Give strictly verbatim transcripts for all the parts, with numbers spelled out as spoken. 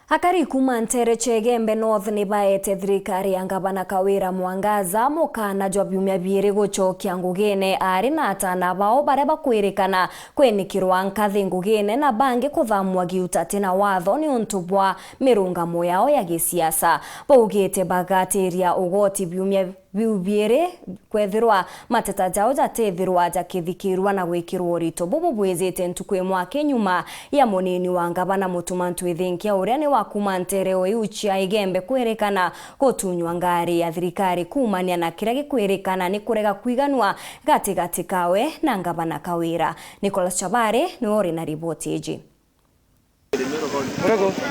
Akari kuuma nteere cia Igembe North ni baete thirikari ya Ngavana Kawira Mwangaza mukana jwa biumia biiri gucokia ngugine aari na atana bao baria bakwirikana kwinikirwa nkathi ngugine na bangi kuthamua giuta ti na watho niuntu bwa mirungamo yao ya gisiasa. Baugite bagatiria ugoti biumia biu biiri kwethirwa mateta jao jatithirwa jakithikirwa na gwikirwa urito. Bubu bwijite ntuku imwe aki nyuma ya munini wa ngavana Mutuma Ntwithinkia, uria ni wa kuuma nteere o iu cia Igembe, kwirikana gutunywa ngari ya thirikari kuumania na kiria gikwirikana ni kurega kwiganua gatigati kawe na ngavana Kawira. Nicholas Chabari niwe uri na riboti iji.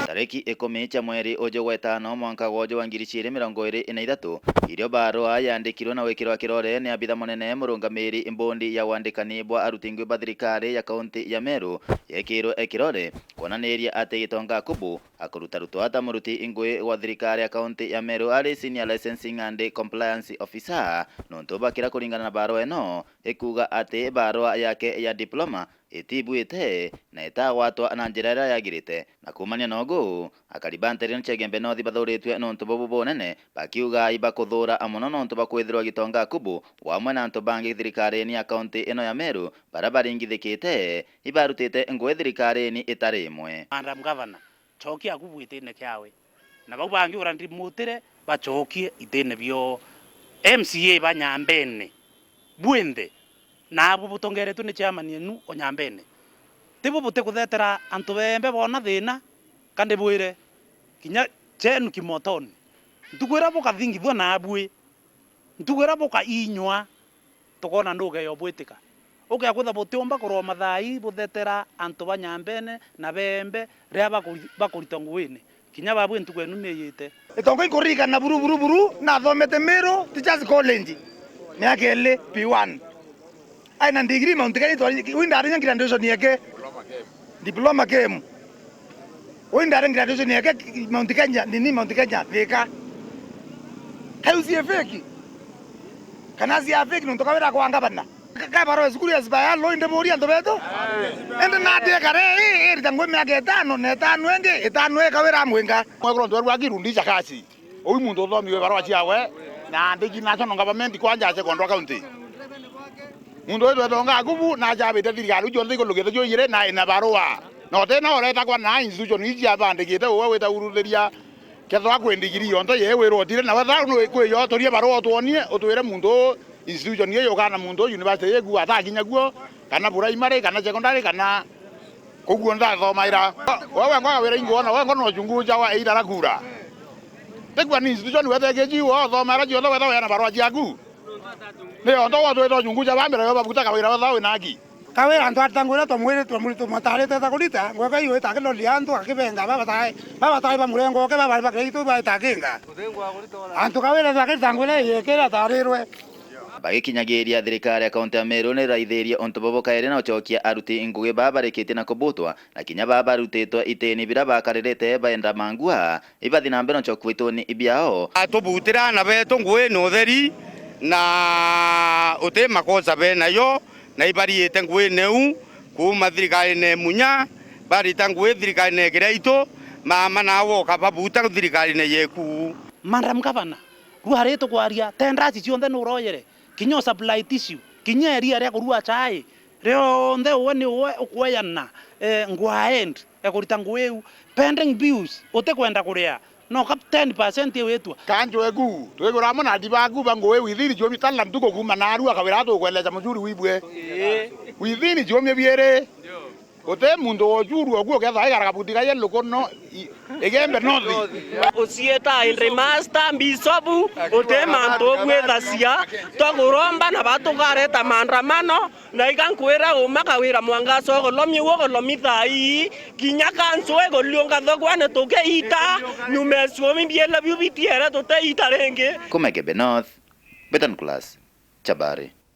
Tariki ikumi cia mweri uju gwa itano mwanka gwa uju wa ngiri ciiri mirongo iri na ithatu, irio barua yandikirwe na gwikirwa kirore ni abitha munene murungamiri mbondi ya wandikani bwa aruti ngui ba thirikari ya kaunti ya Meru, yekirwe kirore kwonaniria ati Gitonga Akubu akurutarutwa ta muruti ngui wa thirikari ya kaunti ya Meru ari Senior Licensing and Compliance Officer, nontu bakira kuringana na barua ino ikuuga ati barua yake ya diploma itibuite na itagwatwa na njira iria yagirite. Na kuumania na ugu, akari ba nteere ino cia Igembe North bathuritue nontu bubu bunene, bakiuga ibakuthuura mono nontu bwa kwithirwa Gitonga Akubu wamwe na antu bangi thirikarini ya kaunti ino ya Meru baria baringithikite ibarutite ngui thirikarini itari imwe. Madam Governor, cokia Akubu itine kiawe. Na bau bangi ura ndimutire bacokie itine bio. M C A ba Nyambene bwinthe, na abwo butongeretwe ni chairman yenu o Nyambene, tibo butikuthetera antu beembe boona thina? Ka ndibwire, kinya chenu kimotoni, ntuku iria bukathingithua naabui, ntuku iria bukainywa, tukoona ndugeyo bwitika. Ukea kwitha butiumba kuroma thaa ii buthetera antu ba Nyambene na beembe riria bakuri-, bakurita nguine, kinya baabui ntuku yenu ni iyite. Itonga inkuririkana buru, buru, buru, nathomete Meru Teachers College miaka iiri, P one. Ai na degree Mount Kenya, twari-, wi ndari nya graduation yake. Diploma kemu. Wi ndari graduation yake Mount Kenya, nini Mount Kenya, Thika. Kai ucie fake? Kana cia fake nontu Kawira kwa ngavana? Ka-, ka barua cukuru ya Spire Law, indi buria antu betu? Indi nati ekare, ii, irita ngui miaka itano, na itano ingi, itano ii Kawira amwinga. Mwekuru ntu erwa kirundisha kaci. Uu muntu uthomiwe barua ciawe, na andiki national government kwanja a secondary county. Muntu uyu twetonga Akubu, na acabite thirikari, uu cionthe ikulu githe cio ijiri, na ina barua. Na utina uretakwa na institution iji abandikite, uwe wita uruthiria, kethwa kwi ndigiri yonthe ye wirotire, na wethira ni kwi yo, turie barua utwonie, utwire muntu uu, institution iyo yukana muntu uu, university iku atakinya kuo, kana primary, kana secondary, kana Koguo ndathomaira. We wengwa Kawira inguona, wengwa no chunguja wa either kura. Tikwa ni institution wete K G U, wathomaira ciothe wetha wena barua ciaku. Ni onto watwita chunguja bambira yo babuta Kawira wetha wina aki. Kawira antu atangwira twamwiri twamwiri tumwatarite ta kurita, ngweka iyo itake ndoli antu akibenga baba tai, baba tai ba murengo ke baba ba keitu ba itakinga. Antu Kawira akirita ngwira yekira tarirwe. Bagikinyagiria thirikari ya kaunti ya Meru ni raithirie untu bubu kairi na ucokia aruti ngugi baa barikitie na kubutwa, na kinya baa barutitwe itini biria bakaririte baenda mangua, ibathi na mbere na ucokua ituni biao. Atubutira ana betu ngui ni utheri, na uti makosa benayo, na ibariite ngui neu kuuma thirikarine munya, barita ngui thirikarine kiraitu, mama nawe ukababuta thirikarine yeku. Madam Governor, rwari tukwaria tenders cionthe nuroyere, kinya o supply tissue, kinya iria ria kurua chai, rionthe uwe ni uwe ukweyana, eh, ngwa end ya kurita ngui iu. Pending bills utikwenda kuria, no ka ten percent iu itwa. Kanjwe ku, twigura amo na ndi baku ba ngui within ciumia tala ntuku kuuma narua Kawira tukweleja mucuri wibwe. Ii. Within ciumia biiri. Uti muntu wocurua guo ketha igara kabuti ga yellow kono i-, Igembe North. Uciita indi master, mbicobu, uti mantu ubwithacia, twaguromba na batukareta maandamano, na iga nkwira uma Kawira Mwangaza ugolomi uo ugolomi thaa ii, kinya kansu igoliunga thogwa ni tukiita, nyuma ya ciumi biele biu bitiere tutiita ringi. Kuma Igembe North, Betan Class, Chabari.